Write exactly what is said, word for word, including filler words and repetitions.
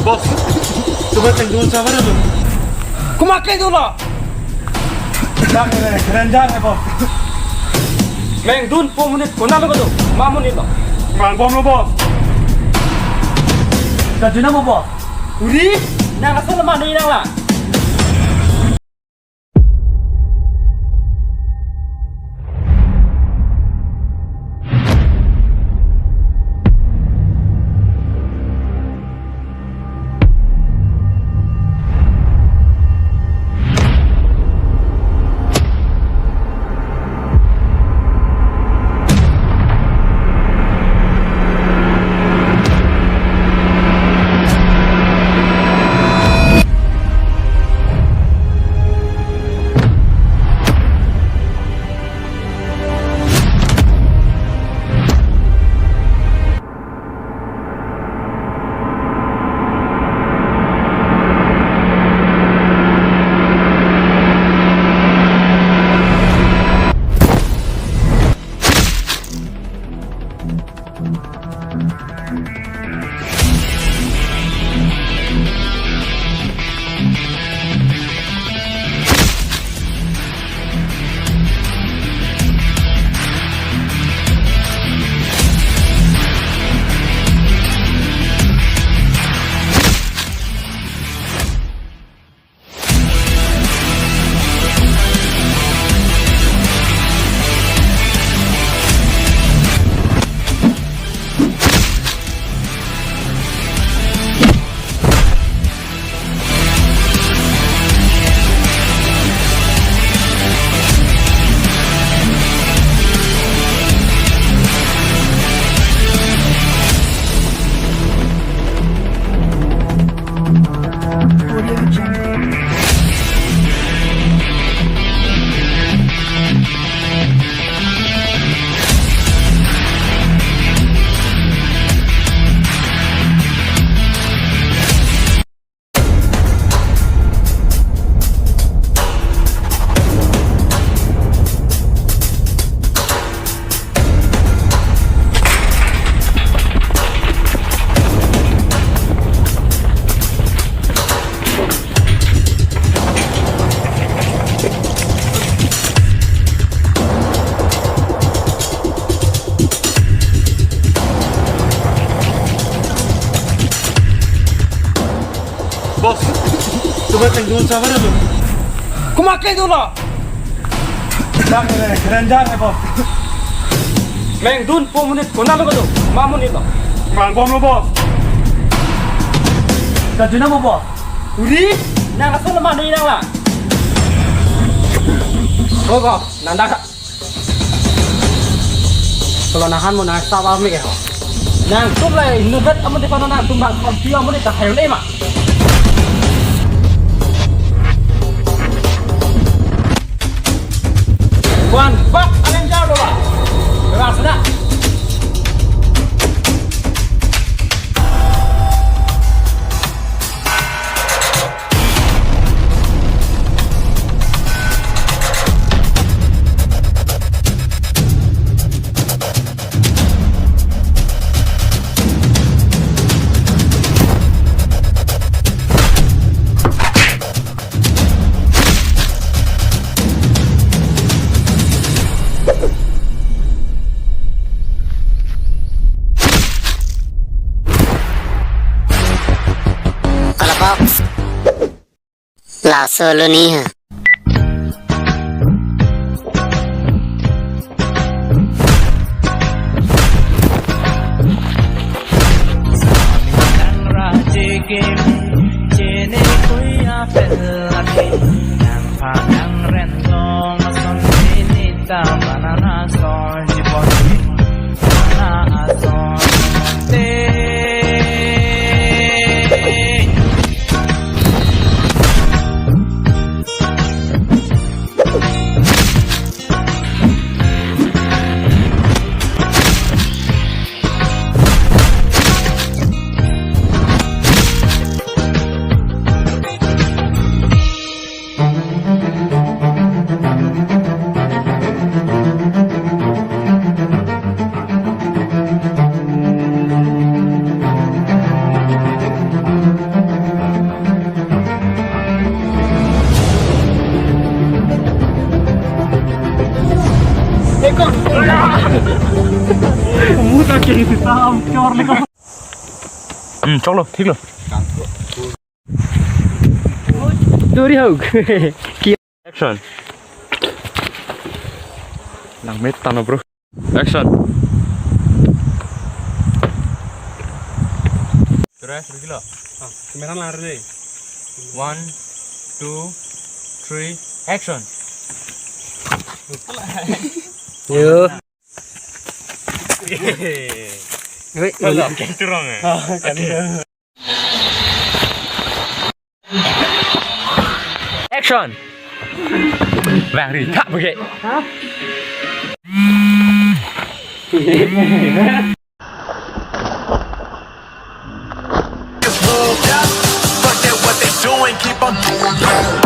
Boss, तुम्हें कहीं दूर सफर है तो? Komat kali dolo? Dak re, Ranger hai, boss. Mengdunpo amonit konatlo kedo? Komat amonit lo? Vang bomlo, boss. Kajuna mo, boss? Uri, nang asal mana nang la? Boss, तुम्हें कहीं दूर सफर है तो? Komat kali dolo? Dak re, Ranger hai, boss. Mengdunpo amonit konatlo kedo? Komat amonit lo? Vang bomlo, boss. Kajuna mo, boss? Uri, nang asal mana nang la? Oh, boss, nang dak. Kalau nahan mo nang sawar mi ke ho. Nangtum la inutvet amonit aphan nangtum bang konti amonit ta hayon ema. Wan bak alen jar dola. Rasna. Kalabak. Laso lo ni ha. Hmm, choklo, thiklo. Dori hok. Action. Nang met tano, bro. Action. Sudah, sudah kilo. Ah, kamera lari deh. One, two, three, action. Yo. Wait, kalau kancurang ya. Action. Bang Ri, tak pakai. Just moved up. Forget what they doing, keep on moving.